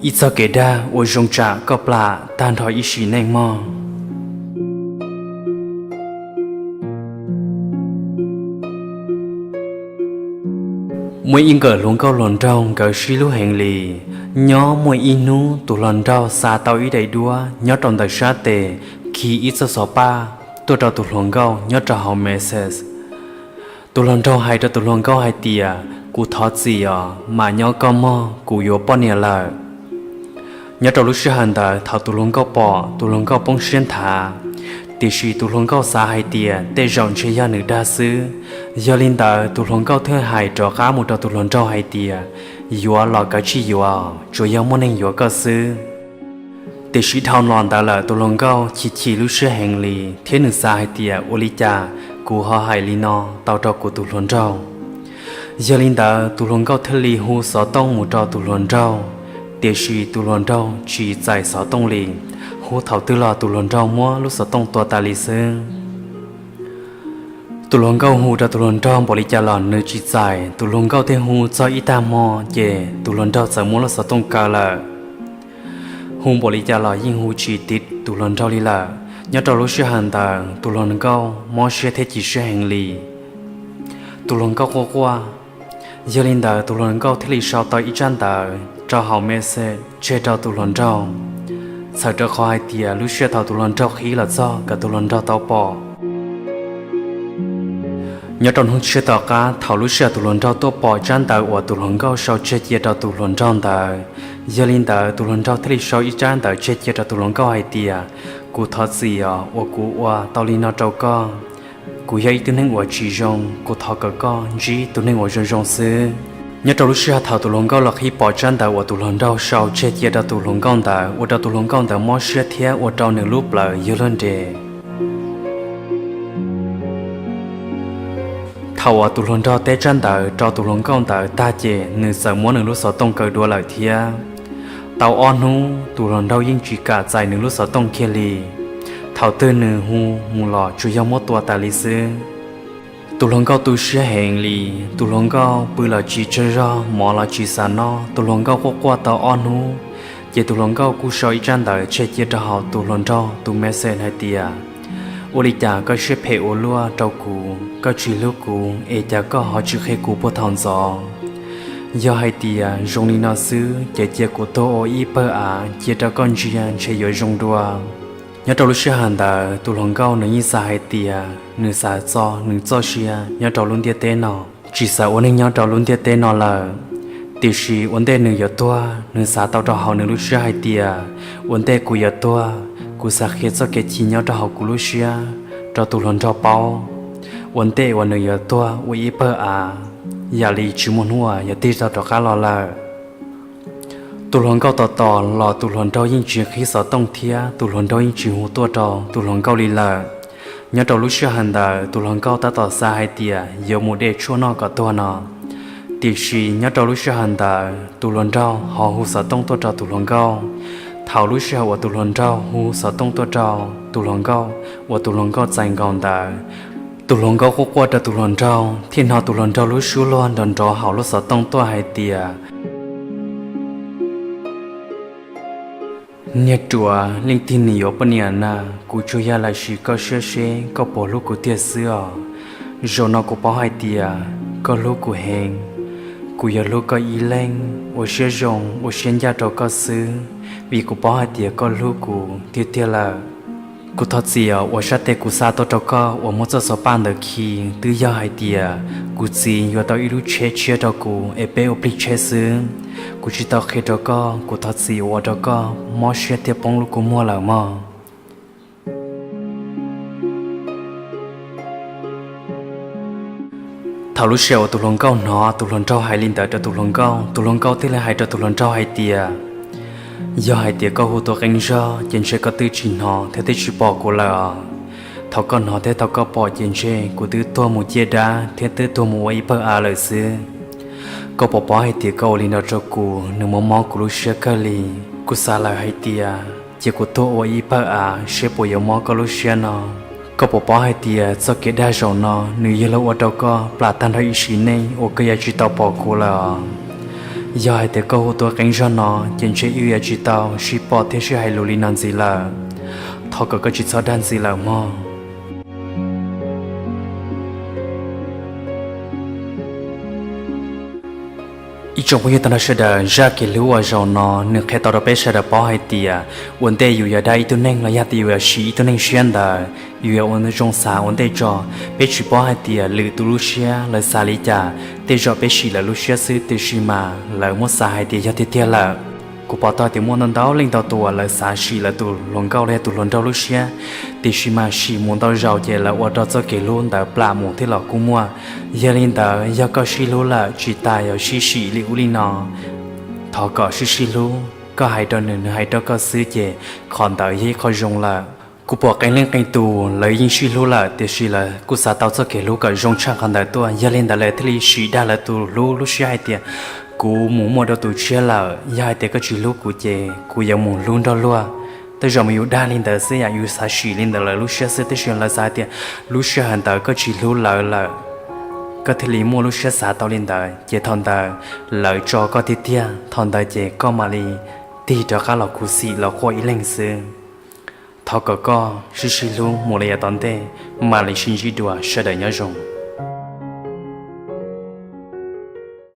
Ib txoj kev dag uas zoo tsam koj plam tag nrho ib sim neej mog. Muaj ib nkawm hluas nkauj hluas nraug nkawd sib hlub heev li. Nyob muaj ib hnub tus hluas nraug xa tau ib daim duab nyob rau ntawm sab tes khi ib txoj xov paj tuaj rau tus hluas nkauj nyob rau hauv message. Tus hluas nraug hais rau tus hluas nkauj hais tias, kuv thov txim os, mam nyob koj mog, kuv yuav poj niam lawm. Nyob rau lub sij hawm ntawd thaum tus hluas nkauj pom, tus hluas nkauj poob siab nthav, tiam sis tus hluas nkauj xav hais tias tej zaum ntshe yog nws dag xwb. Yog li ntawd tus hluas nkauj thiaj hais rov qab mus rau tus hluas nraug hais tias, yuav los kav tsij yuav, tsuas yog muaj neeg yuav koj xwb. Tiam sis dhau los ntawd lawm tus hluas nkauj chim chim lub siab heev li thiab nws xav hais tias ua li cas kuv ho hais li no tau rau kuv tus hluas nraug. Yog li ntawd tus hluas nkauj thiaj li hu xov tooj mus rau tus hluas nraug, tiam sis tus hluas nraug tsis txais xov tooj li. Hu thaum twg los tus hluas nraug muab lub xov tooj tua tas li xwb. Tus hluas nkauj hu rau tus hluas nraug npaum li cas los nws tsis txais. Tus hluas nkauj thiaj hu txog ib tag hmo ces tus hluas nraug txawm muab lub xov tooj kaw lawm. Hu npaum li cas los yeej hu tsis tiv tus hluas nraug li lawm. Nyob rau lub sij hawm ntawd tus hluas nkauj mob siab thiab chim siab heev li. Tus hluas nkauj quaj quaj. Yog li ntawd tus hluas nkauj thiaj li sau tau ib tsab ntawv rau hauv message tseg rau tus hluas nraug, txhawm rau qhov hais tias lub sij hawm thaum tus hluas nraug qhib los txog kom tus hluas nraug tau pom. Nyob rau hnub tshiab tom qab thaum lub sij hawm tus hluas nraug tuaj pom tsab ntawv uas tus hluas nkauj sau tseg cia rau tus hluas nraug ntawd, yog li ntawd tus hluas nraug thiaj li sau ib tsab ntawv tseg cia rau tus hluas nkauj hais tias, kuv thov txim os uas kuv ua tau li no rau koj. Kuv yog ib tug neeg uas tsis zoo, kuv thov kom koj ntsib tus neeg uas zoo zoo xwb. Nyob rau lub sij hawm thaum tus hluas nkauj los qhib pom tsab ntawv uas tus hluas nraug sau tseg cia rau tus hluas nkauj ntawd ua rau tus hluas nkauj ntawd mob siab thiab ua rau nws lub plawv yuav luag nres. Thaum uas tus hluas nraug teb tsab ntawv rau tus hluas nkauj ntawd tag ces nws txawm muab nws lub xov tooj kaw dua lawm thiab. Tau ob hnub tus hluas nraug yeej tsis kam txais nws lub xov tooj kiag li. Thaum twg nws hu mus los tsuas yog muab tua tas li xwb. Tus hluas nkauj tu siab heev li, tus hluas nkauj pw los tsis tsaug zog, mov los tsis xav noj, tus hluas nkauj quaj quaj tau ob hnub, ces tus hluas nkauj kuj sau ib tsab ntawv tseg cia rau hauv tus hluas nraug tus message hais tias, ua li cas koj siab phem ua luaj rau kuv, koj tsis hlub kuv es cas koj ho tsis qhia kuv puag thaum ntxov? Yog hais tias zoo li no xwb ces cia kuv tuag ua ib pawg av cia rau koj ntsia ntshe yuav zoo dua. Nyob rau lub sij hawm ntawd tus hluas nkauj nws yeej xav hais tias nws xav txo nws txoj sia nyob rau lub ntiaj teb no, tsis xav ua neeg nyob rau lub ntiaj teb no lawm. Tiam sis ua ntej nws yuav tuag nws xav tau rau hauv nws lub siab hais tias, ua ntej kuv yuav tuag, kuv xav qhia txoj kev chim nyob rau hauv kuv lub siab rau tus hluas nraug paub. Ua ntej uas nws yuav tuag ua ib pawg av, yam li tsis muaj hnub uas yuav tig tau rov qab los lawm. Tus hluas nkauj tos tos los tus hluas nraug yeej tsis qhib xov tooj thiab tus hluas nraug yeej tsis hu tuaj rau tus hluas nkauj li lawm. Nyob rau lub sij hawm ntawd tus hluas nkauj tab tom xav hais tias yuav mus de tshuaj noj kom tuag no. Tiam sis nyob rau lub sij hawm ntawd tus hluas nraug ho hu xov tooj tuaj rau tus hluas nkauj. Thaum lub sij hawm uas tus hluas nraug hu xov tooj tuaj rau tus hluas nkauj uas tus hluas nkauj txais nkaus ntawd, tus hluas nkauj quaj quaj rau tus hluas nraug thiaj hnov tus hluas nraug lub suab luag nrov nrov hauv lub xov tooj tuaj hais tias, niag ruam, leej twg nws yuav poj niam na, kuv tsuas yog lam sim koj siab seb koj puas hlub kuv tiag xwb os. Zaum no kuv paub hais tias koj hlub kuv heev, kuv yuav hlub koj ib leeg, ua siab zoo ua siab ncaj rau koj xwb, vim kuv paub hais tias koj hlub kuv tiag tiag lawm. Kuv thov txim uas sab tes kuv xa tuaj rau koj uas muab txoj xov paj ntawd khi, twb yog hais tias kuv txiv yuav tau ib lub tsheb tshiab rau kuv es peb ua plig tsheb xwb. Kuv tsis tau qhia rau koj, kuv thov txim uas ua rau koj mob siab thiab poob lub kua muag lawm mog. Thaum lub sij hawm uas tus hluas nkauj hnov tus hluas nraug hais li ntawd rau tus hluas nkauj, tus hluas nkauj thiaj li hais rau tus hluas nraug hais tias, yog hais tias koj hu tuaj qeeb zog ces ntshe koj twb tsis hnov thiab twb tsis pom kuv lawm os. Thaum koj hnov thiab thaum koj pom ces ntshe kuv twb tuag mus ciaj dab thiab twb tuag mus ua ib pawg av lawm xwb. Koj puas paub hais tias koj ua li no rau kuv, nws mob mob kuv lub siab kawg li. Kuv xav lawm hais tias cia kuv tuag ua ib pawg av seb puas yuav mob koj lub siab no. Koj puas paub hais tias txoj kev dag zaum no nws yog luag ua rau koj plam tag nrho ib sim neej uas koj yuav tsis tau pom kuv lawm os. Yog hais tias koj hu tuaj qee zaug no ces ntshe wb yuav tsis tau sib pom thiab sib hais lus li no ntxiv lawm. Thov kom koj tsis txhob dag ntxiv lawm mog. Ib tsoom phooj ywg tag nrho sawv daws, zaj kev hlub uas zaum no nws qhia tau rau peb sawv daws paub hais tias ua ntej yus yuav dag ib tug neeg los yog tias yus yuav sim ib tug neeg siab ntawd, yus yuav ua zoo xav ua ntej tso. Peb tsis paub hais tias lwm tus lub siab lawv xav li cas, tej zaum peb sim lawv lub siab xwb tiam sis mas lawv muab xav hais tias yog tiag tiag lawm. Kuv pom tau tias muaj ntau ntau leej ntau tus uas lawv xav sim lawv tus hluas nkauj los yog tus hluas nraug lub siab, tiam sis mas sim mus ntau zaus ces lawv ua rau txoj kev hlub ntawd plam mus thiab los kuj muaj. Yog li ntawd, yog koj sib hlub lawm tsis tas yuav sib sim li ub li no, thov kom sib sib hlub, koj hais rau nws, nws hais rau koj xwb ces qhov ntawd yog ib qho zoo lawm. Kuv pom qee leej qee tus lawv yeej sib hlub lawm tiam sis lawv kuj xav tau txoj kev hlub kom zoo tshaj qhov ntawd tuaj, yog li ntawd lawv thiaj li sim dag lawv tus hlub lub siab hais tias kuv mus muaj dua tus tshiab lawm, yog hais tias koj tsis hlub kuv ces kuv yuav mus hlub nrog luag. Tej zaum mas yus dag li ntawd xwb yam, yus xav sim li ntawd lawv lub siab xwb, tab sis lawv xav hais tias lub sij hawm ntawd koj tsis hlub lawv lawm, koj thiaj li muaj lub siab xav tau li ntawd, ces thaum ntawd lawv tso koj tiag tiag, thaum ntawd ces koj mam li tig rov qab los khuv xim los quaj ib leeg xwb. Thov kom koj sib sib hlub mus li yav tom ntej, mam li sib ntsib dua, sawv daws nyob zoo.